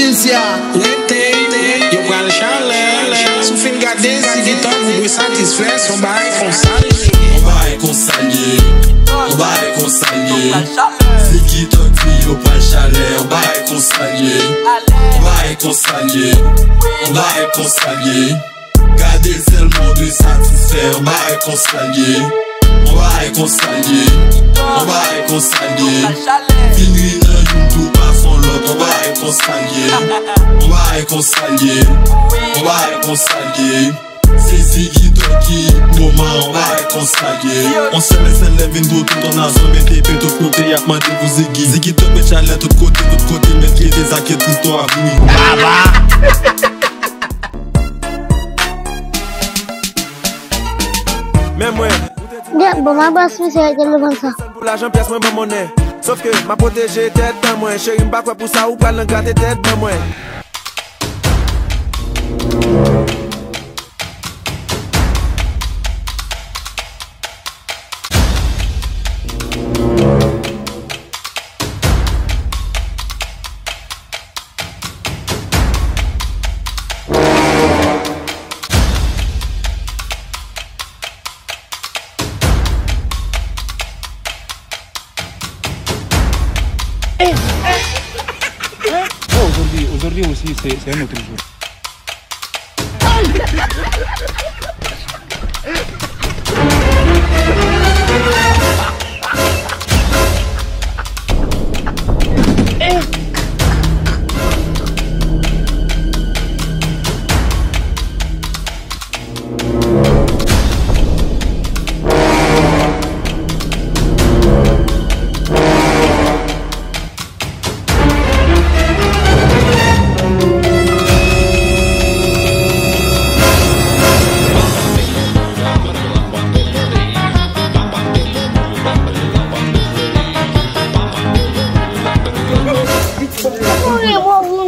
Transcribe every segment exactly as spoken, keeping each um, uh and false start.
Sya, rete, yo pral chalè. Si w fin gade, si gen tan, ou dwe satisfè, se yon bagay konsa l ye. Yon bagay konsa l ye. Yon bagay konsa l ye. Ziggy Thug di yo pral chalè. Yon bagay konsa l ye. Yon bagay konsa l ye. Yon bagay konsa l ye. Gade l sèlman w dwe satisfè. Yon bagay konsa l ye. Yon bagay konsa l ye. Yon bagay konsa l ye. Vin ri nan youn tou pa fon lòt. Yon bagay konsa l ye. Yon bagay konsa l ye. Yon bagay konsa l ye. Se Ziggy Thug ki moman. Yon bagay konsa l ye. On sèl SLM vin pou tout on nazon mete pe tout kote y ap mande pou Ziggy. Ziggy Thug met chalè tout kote, tout kote met lide sa ke tout to ap vini. Baba! Men mwen, ou te di m bon, mwen bòs misye rete lou konsa. Pou lajan pyès mwen ban monnen. Sof ke m ap pwoteje tèt ban mwen. Cheri m pa kwè pou sa ou pral nan grate tèt ban mwen. Oh, aujourd'hui, aujourd'hui aussi, c'est, c'est un autre jour.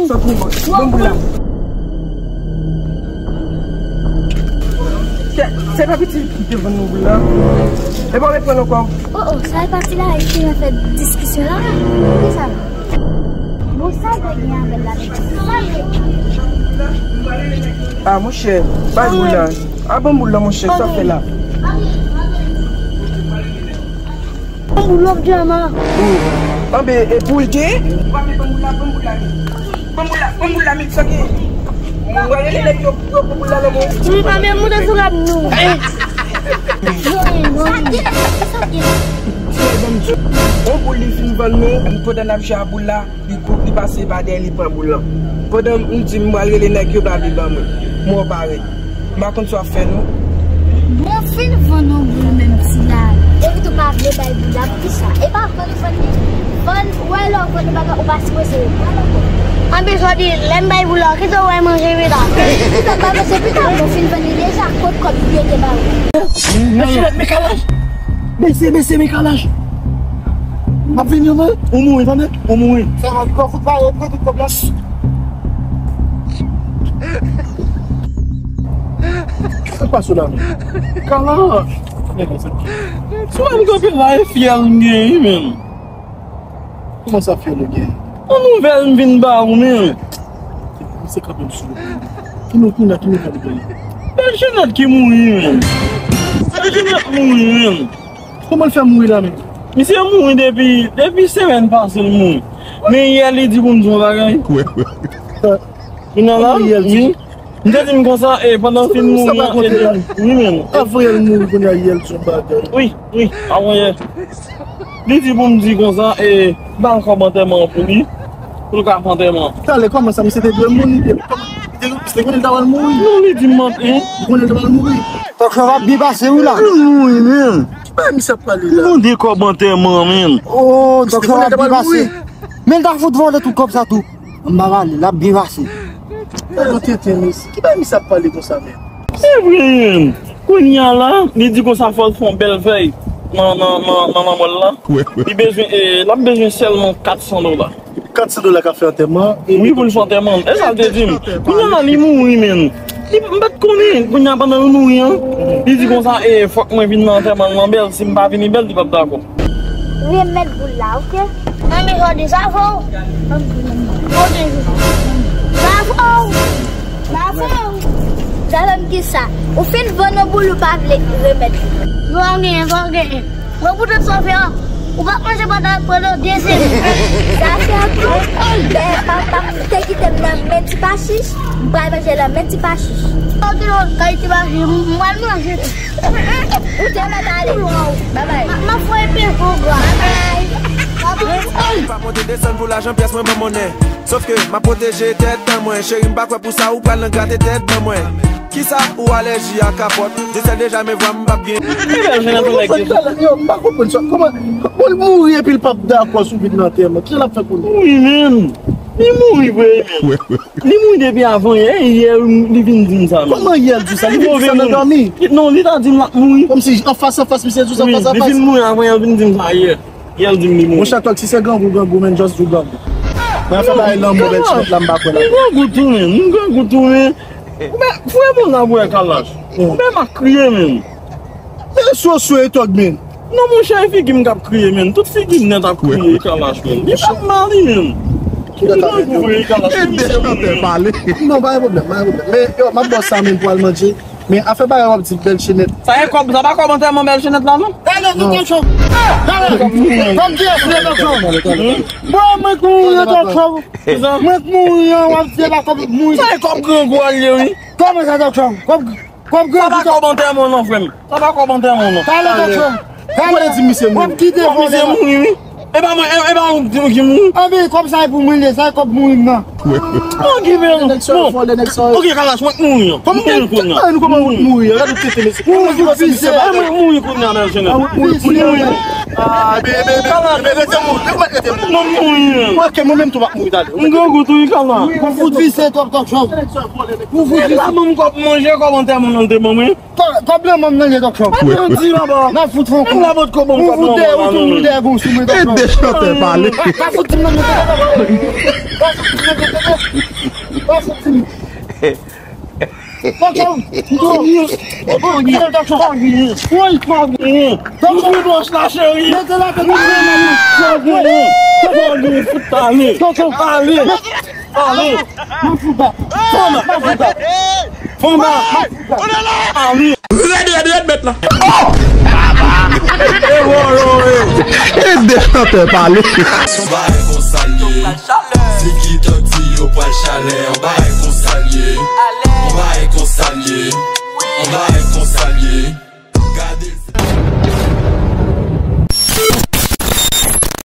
Sa pou mwen. Bon boul la. Se, se pa piti ki te vann nou boul la. E pa w ret pran ankò. Oh, oh, sa e pati la, e ki nan fè diskisyon la. Ki sa? Bon, sa l te gen avè l la, men sa l te. Ah, monchè, bay boul la. Ah, ban m boul la, monchè, sa fè la. Ou lòk djama. Anben, e pou l gen? Ou pa vle ban m boul la, ban m boul la. Ban m boul la, ban m boul la, men sa gen. Mwen rele nèg yo, yo pou boul la nan men w. Wi, pa menm moute sou rad nou. Yo, yo, yo. Sa gen, sa gen. On boul li fin vann nou, pandan n ap jwe a boul la, li kou-, li pase pa dèyè, li pran boul lan. Pandan m di m pral rele nèg yo, pa vle ban mwen. Mò parèt. M pa konn sa w ap fè non. Bon, fin vann on boul menm ti la. Epi tou pa vle bay boul la, poukisa? E pa vann ou vann li. Vann, ou wè lè w vann ou pa ka, ou pa sipoze vann ankò. Anpi jodi, lè m bay boul la, kisa w wè manje pita? Kisa m pa manje pita? Bon, fin vann li deja, kot kòb li te ba ou? Men kalaj! Bese, bese, men kalaj! M ap vini, non? Ou mouri, tande? Ou mouri. Sa va, li pa fout pare, pran tout kòb la. Sa pase la menm? Kala! Sou al kanpe la e fyèl m genyen, menm. Kòman sa fyèl ou genyen? Yon nouvèl m vin ba ou, menm. Se kanpe m sou. Ki nou, ki nou, ki nou fè li genyen? Bèl Jenèt ki mouri, menm. Bèl Jenèt mouri, menm. Kòman l fè mouri la menm? Misye mouri depi, depi semèn pase l mouri. Men yè li di pou m di yon bagay. Kounye a la, wi. M te di m konsa, e, pandan l fin mouri an, e, wi, menm. Avan yè l mouri, kounye a yè l di yon bagay. Wi, wi, avan yè. Li di pou m di konsa, e, ba l kòb antèman an pou li, pou l ka fè antèman an. Talè, kòman sa, misye te dwe mouri? Li te, li te konnen l ta pral mouri? Non, li di m, e. Li konnen l ta pral mouri? Tòk chò ap byen pase, wi, la. Li mouri, menm. Ki bagay misye ap pale la? Li mande kòb antèman, menm. Oh, tòk chò ap byen pase. Men l ta fout vòlè tout kòb sa tou. M pa pale, l ap byen pase. Tèlman tenten, mesye. Ki bagay misye ap pale konsa menm? Se vre, menm. Kounye a la, li di konsa fò l fè yon bèl vèy nan, nan, nan, nan lanmò l la. Li bezwen, e, l ap bezwen sèlman kat san dola. Kat san dola ka fè antèman. Wi, pou l fè antèman. E sa l te di m. Kounye a la, li mouri, menm. Li, m pa t konnen. Kounye a, pandan l mouri an, li di konsa, e, fòk mwen vin nan antèman l lan bèl. Si m pa vini bèl, li p ap dakò. Remèt boul la, oke? Ann jodi sa fò. Oke. Jodi. Bravo! Bravo! Zafè m ki sa? Ou fin vann yon boul ou pa vle remèt li. Bon, genyen, bon, genyen. Mwen pou tout sa w fè an, ou p ap manje pandan pandan de semèn. Zafè an tou, lè papa m te kite m nan men ti pachich, m pral manje nan men ti pachich. Ou te nan kay ti pachich, m pral manje. Ou te mèt ale. Babay. M ap voye pye pou ou, gra. Babay. Babay. Pa monte desann pou lajan pyès mwen ban monnen. Sof ke m ap pwoteje tèt an mwen. Cheri, m pa kwè pou sa ou pral nan grate tèt ban mwen. Kisa ou alèji a kapòt? De sèl deja men vwa m p ap gen. Li bèl jwenn anpil nèg deja. Yo, m pa konprann sa. Kòman, bon, li mouri epi l p ap dakò sou vin nan antèman? Kisa l ap fè kounye a? Wi, menm. Li mouri vre, menm. Li mouri depi avan yè, yè li vin di m sa, menm. Kòman yè l di sa? Li vin di sa nan dòmi? Non, li ta di m l ap mouri. Kòmsi anfas anfas, misye di w sa fas a fas. Wi, li vin mouri avan yè, l vin di m sa yè. Yè l di m li mouri. Monchè, Tòg, si se grangou, grangou, men, just do grangou. Mwen fè bagay lanmò, bèl ti nèt la, m pa kwè la. M grangou tou, men. M grangou tou, men. Ou bè, fouye moun la pou wè Kalash. Ou bè m ap kriye, men. Men sosyo e Tòg, men. Non, monchè, e figi m k ap kriye, men. Tout figi m nèt ap kriye, Kalash, men. Li pa m mari, men. M grangou vre, Kalash. E de chantè pale. Non, pa gen pwoblèm, pa gen pwoblèm. Men, yo, m ap ba w sa, men, pou al manje. Men afè bagay w ap di Bèl Chenèt. Sa e kòb, sa pa kòb antèman Bèl Chenèt la, non? Talè, Tonton Chòv. Talè. Kòb kiyès li, Tonton Chòv? Bon, mwen k mouri, Tonton Chòv. Mwen k mouri an, w ap di se pa kòb mouri. Sa e kòb grangou a l ye, wi. Kòman sa, Tonton Chòv? Kòb, kòb grangou. Sa pa kòb antèman, non, frè m. Sa pa kòb antèman, non. Talè, Tonton Chòv. Talè. Ou konnen di misye mouri. W ap kite vòlè. Misye mouri, wi. E pa mwen, e, e pa ou ki mouri. Anben, kòb sa e pou mwen li ye, sa e kòb mouri m nan. Ok, men, bon. Ok, Kalash, mwen k mouri an. Kòman, kòman nou mouri an? Gade tete mesye. Kòman nou mouri? Mwen k mouri kounye a, Bèl Chenèt. Ah, bebe, bebe, rete mouri. Ou mèt rete mouri. Non, m mouri, men. Ok, mwen menm tou m ap mouri talè. M grangou tou, wi, Kalash. Ou fout vise twòp, Tonton Chòv. Ou fout vise. Sa ban m kòb manje, kòb antèman nan te ban mwen. Kò-, kòb lanmò m nan ye, Tonton Chòv. Pa manti, papa. N ap fout fè yon kou. Menm la potko ban m kòb lanmò la, non. Ou fout dèyè, ou tou dèyè gon sou mwen, Tonton Chòv. E de chantè pale. Pa, pa fout di m nan, Tonton Chòv. Pa fout di m nan, Tonton Chòv. Pa fout di m. Tonton Chòv. Tonton Chòv. Tonton Chòv. Tonton Chòv. Tonton Chòv. Tonton Chòv. Tonton Chòv. Fout ale. Tonton Chòv. Ale. Fanba! Fanba! Fanba! Ale! Rèd, rèd, rèd, mèt la! Oh! E wo, wo, wo. E de chantè pale. Yon bagay konsa l ye. Ziggy Tòg di yo pral chalè. Yon bagay konsa l ye. Yon bagay konsa l ye. Yon bagay konsa l ye. Gade l.